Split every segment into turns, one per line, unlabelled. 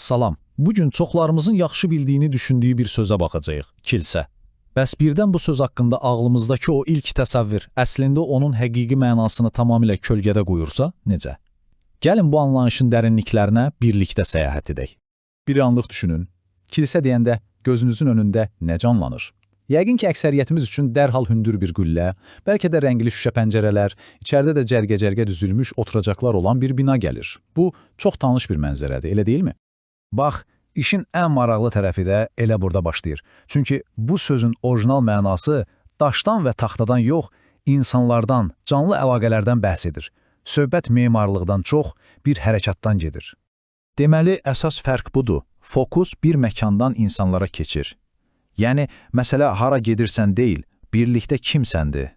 Salam. Bugün çoxlarımızın yaxşı bildiyini düşündüyü bir sözə baxacağıq: kilsə. Bəs birdən bu söz haqqında ağlımızdakı o ilk təsəvvür əslində onun həqiqi mənasını tamamilə kölgədə qoyursa, necə? Gəlin bu anlayışın dərinliklərinə birlikdə səyahət edək. Bir anlıq düşünün. Kilsə deyəndə gözünüzün önündə nə canlanır? Yəqin ki, əksəriyyətimiz üçün dərhal hündür bir qüllə, bəlkə də rəngli şüşə pəncərələr, içəridə də cərgə-cərgə düzülmüş oturacaqlar olan bir bina gəlir. Bu, çox tanış bir mənzərədir, elə deyilmi? Bax, işin ən maraqlı tərəfi də elə burada başlayır. Çünki bu sözün orijinal mənası daşdan və taxtadan yox, insanlardan, canlı əlaqələrdən bəhs edir. Söhbət memarlıqdan çox bir hərəkatdan gedir. Deməli, əsas fərq budur. Fokus bir məkandan insanlara keçir. Yəni, məsələ hara gedirsən deyil, birlikdə kimsəndir.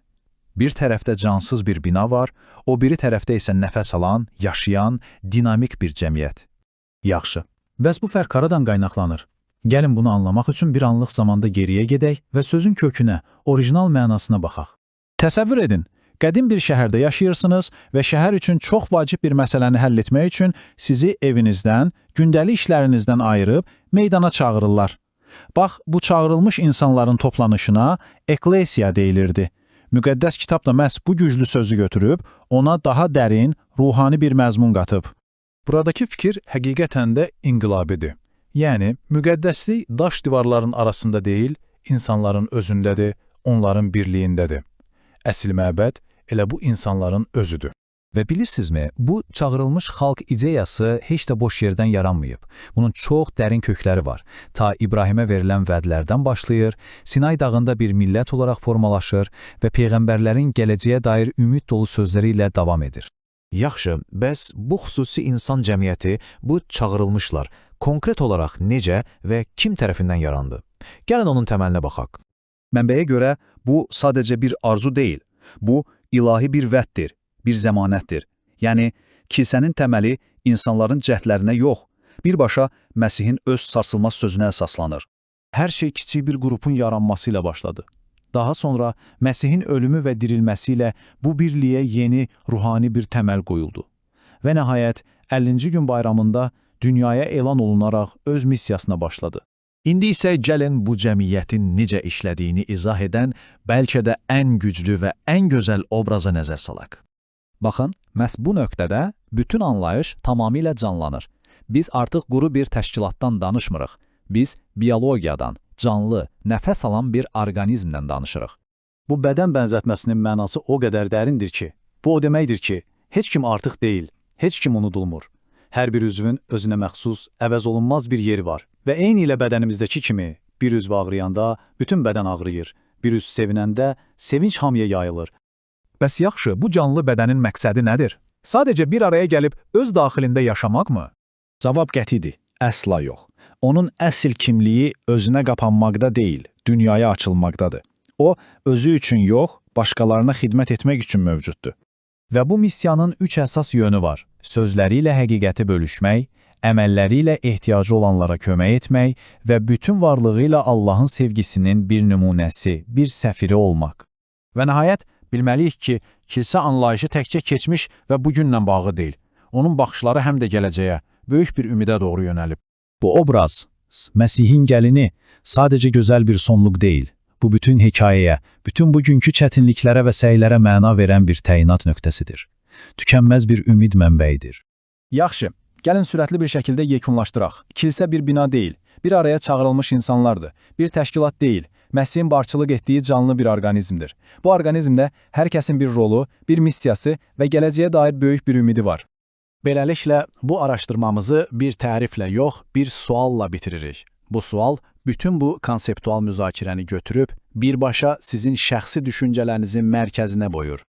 Bir tərəfdə cansız bir bina var, o biri tərəfdə isə nəfəs alan, yaşayan, dinamik bir cəmiyyət. Yaxşı. Bəs bu fərq haradan qaynaqlanır? Gəlin bunu anlamaq üçün bir anlıq zamanda geriyə gedək və sözün kökünə, orijinal mənasına baxaq. Təsəvvür edin, qədim bir şəhərdə yaşayırsınız və şəhər üçün çox vacib bir məsələni həll etmək üçün sizi evinizdən, gündəlik işlərinizdən ayırıb meydana çağırırlar. Bax, bu çağırılmış insanların toplanışına eklesiya deyilirdi. Müqəddəs kitab da məhz bu güclü sözü götürüb, ona daha dərin, ruhani bir məzmun qatıb.
Buradakı fikir həqiqətən də inqilabidir. Yəni, müqəddəslik daş divarların arasında deyil, insanların özündədir, onların birliyindədir. Əsl məbəd elə bu insanların özüdür.
Və bilirsinizmi, bu çağırılmış xalq ideyası heç də boş yerdən yaranmayıb. Bunun çox dərin kökləri var. Ta İbrahimə verilən vədlərdən başlayır, Sinay dağında bir millət olaraq formalaşır və peyğəmbərlərin gələcəyə dair ümid dolu sözləri ilə davam edir.
Yaxşı, bəs bu xüsusi insan cəmiyyəti, bu çağırılmışlar konkret olaraq necə və kim tərəfindən yarandı? Gəlin onun təməlinə baxaq.
Mənbəyə görə bu sadəcə bir arzu deyil, bu ilahi bir vəddir, bir zəmanətdir. Yəni, kilsənin təməli insanların cəhdlərinə yox, birbaşa Məsihin öz sarsılmaz sözünə əsaslanır. Hər şey kiçik bir qrupun yaranması ilə başladı. Daha sonra Məsihin ölümü və dirilməsi ilə bu birliyə yeni ruhani bir təməl qoyuldu. Və nəhayət 50-ci gün bayramında dünyaya elan olunaraq öz missiyasına başladı. İndi isə gəlin bu cəmiyyətin necə işlədiyini izah edən bəlkə də ən güclü və ən gözəl obraza nəzər salaq. Baxın, məhz bu nöqtədə bütün anlayış tamamilə canlanır. Biz artıq quru bir təşkilatdan danışmırıq. Biz biologiyadan, canlı, nəfəs alan bir orqanizmdən danışırıq.
Bu bədən bənzətməsinin mənası o qədər dərindir ki, bu o deməkdir ki, heç kim artıq deyil, heç kim unudulmur. Hər bir üzvün özünə məxsus, əvəz olunmaz bir yeri var və eyni ilə bədənimizdəki kimi bir üzv ağrıyanda bütün bədən ağrıyır, bir üzv sevinəndə sevinç hamıya yayılır.
Bəs yaxşı, bu canlı bədənin məqsədi nədir? Sadəcə bir araya gəlib öz daxilində yaşamaqmı?
Cavab qətidir, əsla yox. Onun əsl kimliyi özünə qapanmaqda deyil, dünyaya açılmaqdadır. O, özü üçün yox, başqalarına xidmət etmək üçün mövcuddur. Və bu missiyanın üç əsas yönü var. Sözləri ilə həqiqəti bölüşmək, əməlləri ilə ehtiyacı olanlara kömək etmək və bütün varlığı ilə Allahın sevgisinin bir nümunəsi, bir səfiri olmaq.
Və nəhayət, bilməliyik ki, kilsə anlayışı təkcə keçmiş və bugünlə bağlı deyil. Onun baxışları həm də gələcəyə, böyük bir ümidə doğru yönəlib.
Bu obraz, Məsihin gəlini, sadəcə gözəl bir sonluq deyil. Bu bütün hekayəyə, bütün bugünkü çətinliklərə və səylərə məna verən bir təyinat nöqtəsidir. Tükənməz bir ümid mənbəyidir.
Yaxşı, gəlin sürətli bir şəkildə yekunlaşdıraq. Kilsə bir bina deyil, bir araya çağırılmış insanlardır. Bir təşkilat deyil, Məsihin başçılıq etdiyi canlı bir orqanizmdir. Bu orqanizmdə hər kəsin bir rolu, bir missiyası və gələcəyə dair böyük bir ümidi var.
Beləliklə, bu araşdırmamızı bir təriflə yox, bir sualla bitiririk. Bu sual bütün bu konseptual müzakirəni götürüb birbaşa sizin şəxsi düşüncələrinizin mərkəzinə qoyur.